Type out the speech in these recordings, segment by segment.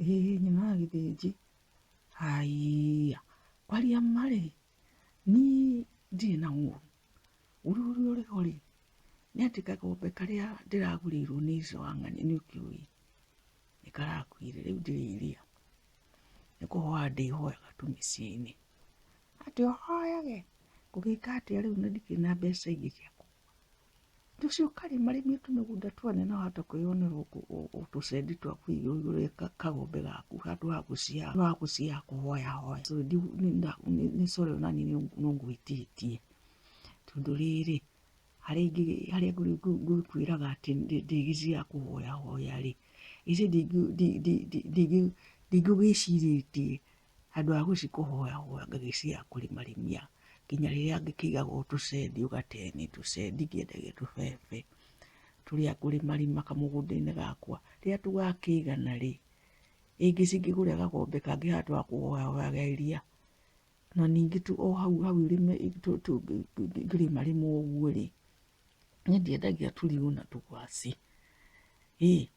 Ĩĩ nyina wa Gĩthĩnji, haiya, kwaria ma rĩ, niĩ ndirĩ na ũru. Ũru ũrĩa ũrĩ ho rĩ, nĩ atĩ kagombe karĩa ndĩragũrĩirwo nĩ Icũ wa ng'ania nĩ ũkĩũĩ, nĩ karakuire rĩu ndirĩ iria. Nĩ kũhoya ndĩhoyaga tu mĩciĩ-inĩ. Atĩ ũhoyage? Ngũgĩka atĩa rĩu na ndikĩrĩ na mbeca ingĩ cia kũgũra. Ũcio ũkarĩmarĩmia tũmĩgũnda twene na wahota kwĩyonera tũcendi twaku igũrũ rĩa kagombe gaku handũ ha gũciaga kũhoya hoya. Nĩ sorry ona niĩ no ngũhĩtĩtie tondũ rĩrĩ, harĩa ngũkwĩraga atĩ ndĩgĩciaga kũhoya hoya rĩ, githĩ ndingĩgwĩcirĩtie Handũ ha gũcikũhoya hoya ngagĩciga kũrĩmarĩmia nginya rĩrĩa ngĩkĩigaga tũcendi ũgateni tũcendi ngĩendagia tũbebe tũrĩa ngũrĩmarĩma kamũgũnda-inĩ gakwa. Rĩrĩa tũgakĩigana rĩ, ĩ ngĩcingĩgũra gagombe kangĩ handũ ha kũhoyahoyaga iria. Na ningĩ o hau hau ngĩrĩmarĩma ũguo rĩ, niĩ ndiendagia tũrigũ na tũgwacĩ. Ĩ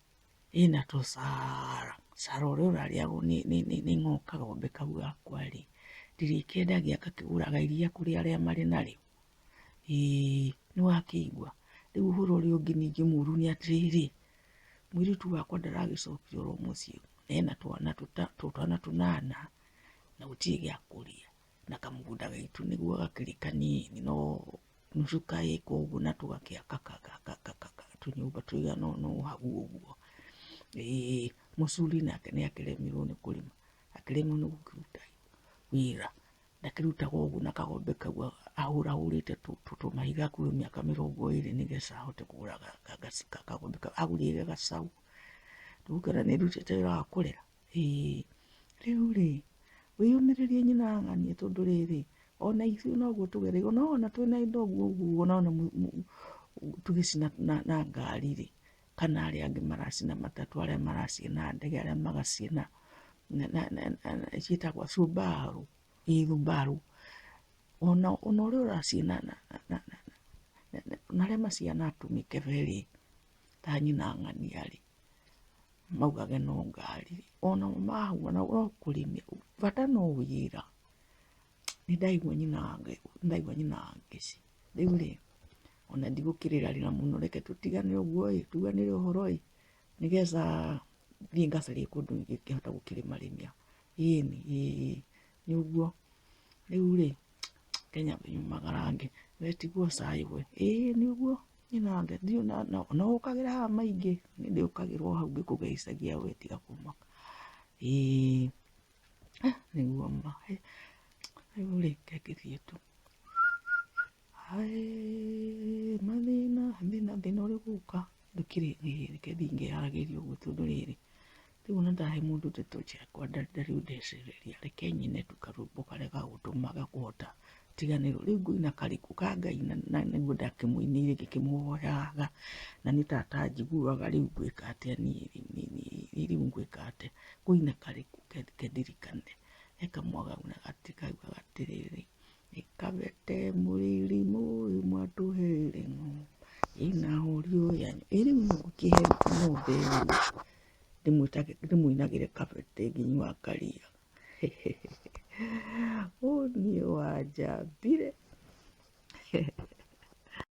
ĩna tũcaara, cara ũrĩa ũrarĩagwo nĩ kagombe kau gakwa rĩ, ndĩrĩkendagia ngakĩgũraga iria kũrĩ arĩa marĩ narĩo, ĩĩ nĩ wakĩigua? Rĩu ũhoro ũrĩa ũngĩ ningĩ mũru nĩ atĩrĩrĩ, mũirĩtu wakwa ndaragĩcokire oro mũciĩ, na ena twana twana tũnana na gũtirĩ gĩa kũrĩa, na kamũgũnda gaitũ nĩguo gakĩrĩ kanini no nuthu ka ĩka ũguo na tũgakĩaka tũnyũmba tũigana ũna o hau ũguo. Ĩĩ mũcuri nake nĩ akĩremirwo nĩ kũrĩma, akĩremwo nĩ gũkĩruta wĩra, ndakĩrutaga ũguo na kagombe kau ahũrahũrĩte tũmahiga hakuhĩ mĩaka 20 nĩgetha ahote kũgũra kagombe kau, agũrĩire gacaũ. Ndũgũkĩona nĩ ndutĩte wĩra wa kũrera? Ĩĩ, rĩu rĩ, wĩyũmĩrĩrie nyina wa ng'ania tondũ rĩrĩ, ona ithuĩ noguo tũgereire, no ona twĩna indo ũguo ũguo no ona tũgĩcina na ngari rĩ, kana arĩa angĩ maracina matatũ, arĩa maraciĩ na ndege, arĩa magaciĩ na ciĩtagwo Subaru, ĩĩ Subaru, ona ũrĩa ũraciĩ na arĩa maciana tũmĩkebe rĩ, ta nyina wa ng'ania rĩ. Maugage no ngari, onao mahũa no kũrĩmĩra, bata no wĩra. Nĩ ndaigua nyina wa nĩ ndaigua nyina wa Ngeci. Rĩu rĩ, ona ndigũkĩrĩra rĩra mũno reke tũtigane ũguo ĩ, tuganĩre ũhoro ĩ, nĩgetha thiĩ ngacarie kũndũ ingĩhota gũkĩrĩmarĩmia. Ĩni ĩĩ nĩ ũguo. Rĩu rĩ, reke nyambe nyumagarange, we tigwo cai we. Ĩĩ nĩ ũguo. No ũkagĩra haha maingĩ, niĩ ndĩũkagĩra o hau ngĩkũgeithagia we tiga kũmaka. Ĩĩ nĩguo ma, rĩu rĩ, reke ngĩthiĩ tu. Mathĩna, thĩna, thĩna ũrĩ gũka, ndũkĩrĩ, reke thiĩ ngĩyaragĩria ũguo tondũ rĩrĩ. Rĩu ona ndahe mũndũ ndeto ciakwa ndarĩ ũndecereria, reke nyine tu karwĩmbo karĩa gagũtũma gakũhota tiganĩrwo. Rĩu ngũina karĩkũ ka Ngai na nĩguo ndakĩmũinĩire ngĩkĩmũhoyaga na nĩ ta atanjiguaga rĩu ngwĩka atĩa niĩ rĩu ngwĩka atĩa? Ngũina karĩkũ reke ndirikane. He kamwe kaugaga atĩrĩrĩ. Nĩ kabete mũrĩrĩ ũyũ mwatũheire ĩna ũriũ yanyu. Ĩ rĩu nũ ngũkĩhe ng'ombe ĩno ndĩmũinagĩre kabete ngĩnyuaga karia. Ũũ niĩ wanjambire.